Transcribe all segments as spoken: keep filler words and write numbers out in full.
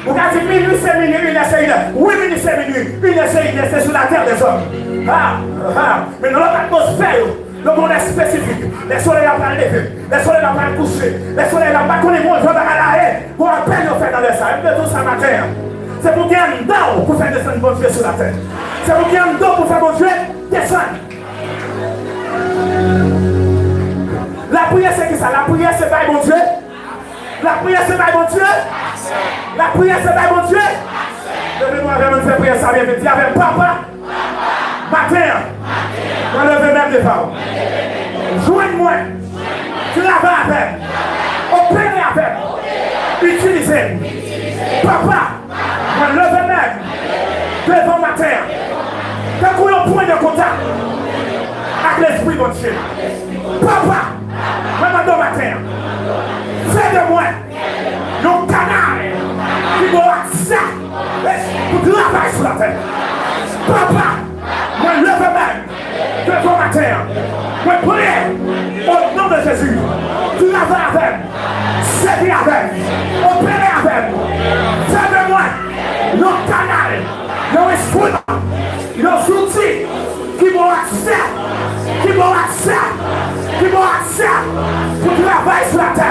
Ou ka di, minwi se minwi, inè se inè. Wi, minwi se minwi, inè se inè, se sou latè dèzòm. Ha, ha. Men nan lòt atmosfè yo, nan mond espesifik, lè solèy la pral leve, lè solèy la pral kouche, lè solèy la pa konnen bon jan bagay la ye, gon apèl yo fè nan lè sa. M vle di w sa maten an. Se pou gen anndan w pou fè desann Bondye sou latè. Se pou gen anndan w pou fè Bondye desann. Lapriyè se kisa? Lapriyè se bay Bondye. Lapriyè se bay Bondye. Lapriyè se bay Bondye. Leve nou avè m, ann fè priyè sa byen vit. Di avè m, Papa, maten an, mwen leve men m devan w. Jwenn mwen. Travay avè m. Opere avè m. Itilize m. Papa, mwen leve men m devan w maten an. Tankou yon pwen de kontak ak Lespri Bondye. Papa, mwen mande w maten an, fè de mwen yon kanal ki ba w aksè pou travay sou latè. Papa, mwen leve men m devan w maten an. Mwen priye o non de Jezi, travay avè m, sèvi avè m, opere avè m, fè de mwen yon kanal, yon enstriman, yon zouti ki ba w aksè, ki ba w aksè, ki ba w aksè pou travay sou latè.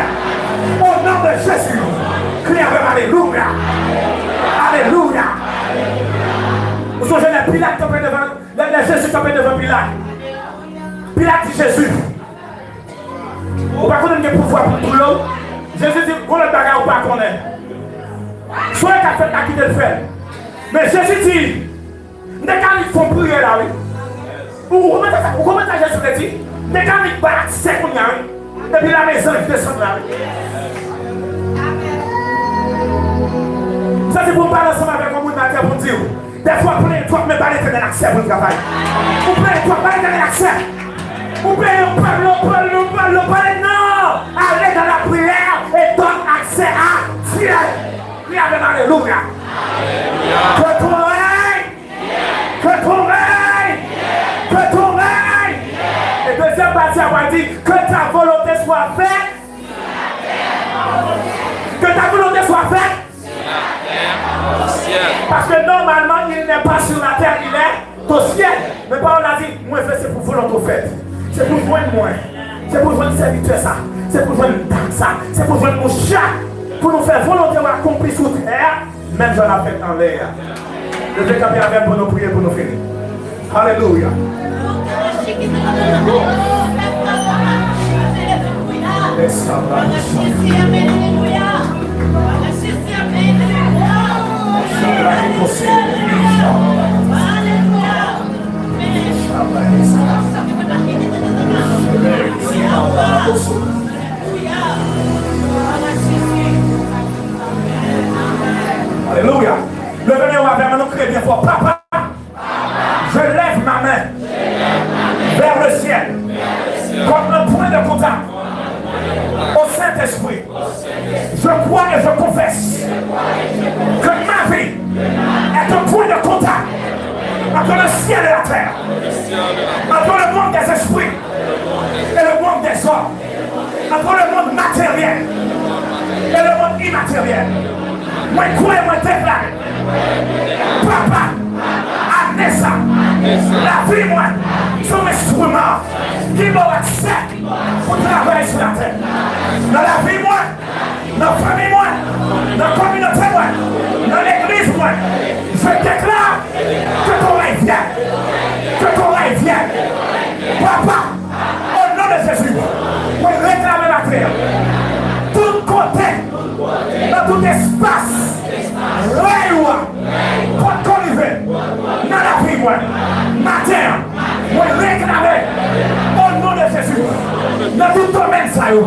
O non de Jezi, kriye avè m, alelouya, alelouya. Ou sonje lè Pilat kanpe devan, lè, lè Jezi kanpe devan Pilat, Pilat di Jezi, ou pa konnen m gen pouvwa pou m touye w? Jezi di, gon lòt bagay ou pa konnen. Sa w wè k ap fèt la, kite l fè l. Men Jezi di, m te ka nik fè yon priyè la, wi. Ou, ou konprann sa, ou konprann sa Jezi te di? M te ka nik ba l aksè kounye a, wi. Epi lame zanj desann la, wi. M santi pou m pale ansanm avèk yon moun atè pou m di w, dèfwa w plenyen twòp, men ba Letènèl aksè pou l travay. Ou plenyen twòp, ba Letènèl aksè. Ou plenyen, ou pale, ou pale, ou pale, ou pale, non! Allez dans la prière et donne accès à Dieu. Kriye avè m, alelouya. Que ton règne, que ton règne, que ton règne. E dezyèm pati a pral di, que ta volonté soit faite. Que ta volonté soit faite. Paske nòmalman, il n'est pas sur la terre, il est au ciel. Men pawòl la di, mwen vle se pou volonte w fèt. Se pou jwenn mwen. Se pou jwenn sèvitè sa. Se pou jwenn dam sa. Se pou jwenn mouche a. Pou nou fè volonte w akonpli sou tè a, menm jan l ap fèt anlè a. Leve kanpe avè m pou nou priye, pou nou fini. Alelouya. Alelouya. Leve men w avè m, nou kriye byen fò. Papa, je lève ma main vers le ciel comme un point de contact au Saint-Esprit. Je crois et je confesse que ma vie est un point de contact entre le ciel et la terre, entre le monde des esprits et le monde des hommes, entre le monde matériel et le monde immatériel. Mwen kwè, mwen deklare, Papa, ane sa, lavi mwen se yon enstriman ki ba w aksè pou travay sou latè. Nan lavi mwen, nan fanmi mwen, nan kominote mwen, nan legliz mwen, je déclare que ton règne vienne, que ton règne vienne. Papa, o non de Jezi, mwen reklame maten an, tout kote, nan tout espas, rèy ou a potko rive nan lavi mwen. Maten an, mwen reklame, o non de Jezi, nan tout domèn sa yo,